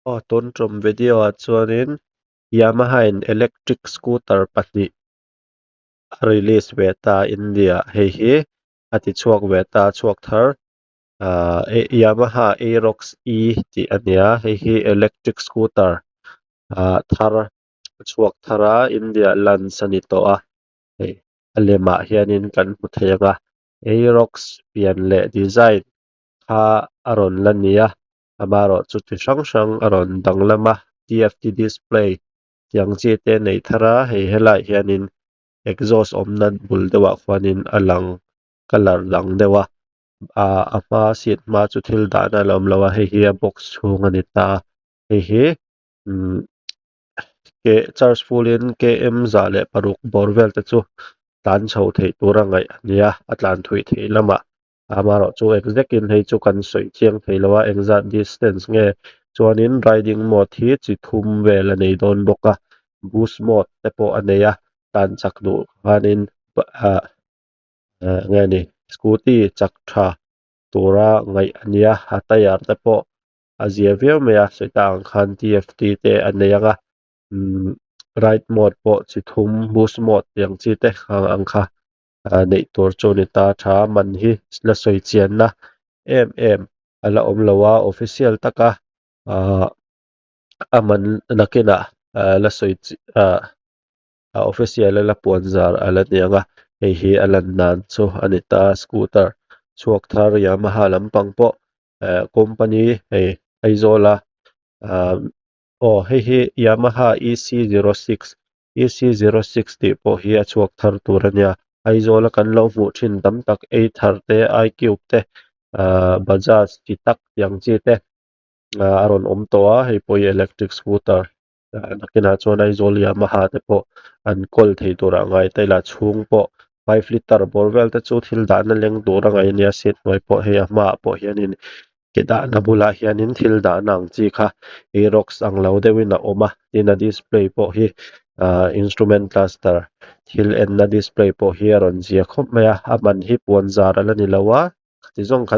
Aw tun tum video ah chuanin Yamaha in electric scooter pahnih a release ve ta India ah hei hi a ti chhuak ve ta a chhuak thar ahh Yamaha Aerox E tih a ni a hei hi electric scooter ah thar a chhuak thar a India ah launch a ni tawh a hei a lemah hianin kan hmu thei ang a Aerox pian leh design kha a rawn la ni a. Amaherawh chu chi hrang hrang a rawn danglam a T F T display tih ang chi te a nei thar a hei helaiah hianin exhaust awmna bul deuhah khuanin a lang colour dang deuh a ah a hma seat hma chu thil dahna a la awm lo a hei hi a box chhung a ni ta a hei hi umm ke charge full in K M 106 bawr vel te chu tlan chho theih tura ngaih a ni a a tlan thui theih lamah. Amaherawh chu exact in hei chu kan sawi chiang thei lo a engzat distance nge chuanin riding mode hi chi thum vel a nei dawn bawk a boost mode te pawh a nei a tlan chak duh khanin ah eng nge ni scooty chak tha tura ngaih a nia a tyre te pawh a zia viau mai a sawi tak ang khan T F T te a nei ang a umm ride mode pawh chi thum boost mode tih ang chi te ang kha. ah neih tur chu a ni ta tha man hi la sawi chianna em em a la awm lo a official taka ah a man nakinah ah la sawi chi ah a official a la puan zar a la ni ang a hei hi a lan dan chu a ni ta scooter chhuak thar Yamaha lampang pawh eh company hei Aizawl a ah aw hei hi Yamaha E C 06 EC06 tih pawh hi a chhuak thar tur a nia. Aizawla kan lo hmuh thin tam tak Ather te, iCube te, ahh Bajaj chi tak tih ang chi te ahh a rawn awm tawh a, hei pawh hi electric scooter nakinah chuan Aizawl Yamaha te pawh an kawl thei turah ngai ta ila chhung pawh five litre bawr vel te chu thil dahna leng tur a ngaih a nia seat hnuai pawh hei a hmaah pawh hianin ke dahna bulah hianin thil dahna ang chi kha Aerox ang lo deuhin a awm a tin a display pawh hi ahh instrument cluster thil enna display pawh hi a rawn zia khawp mai a a man hi puan zar a la ni lo a khati zawng khat.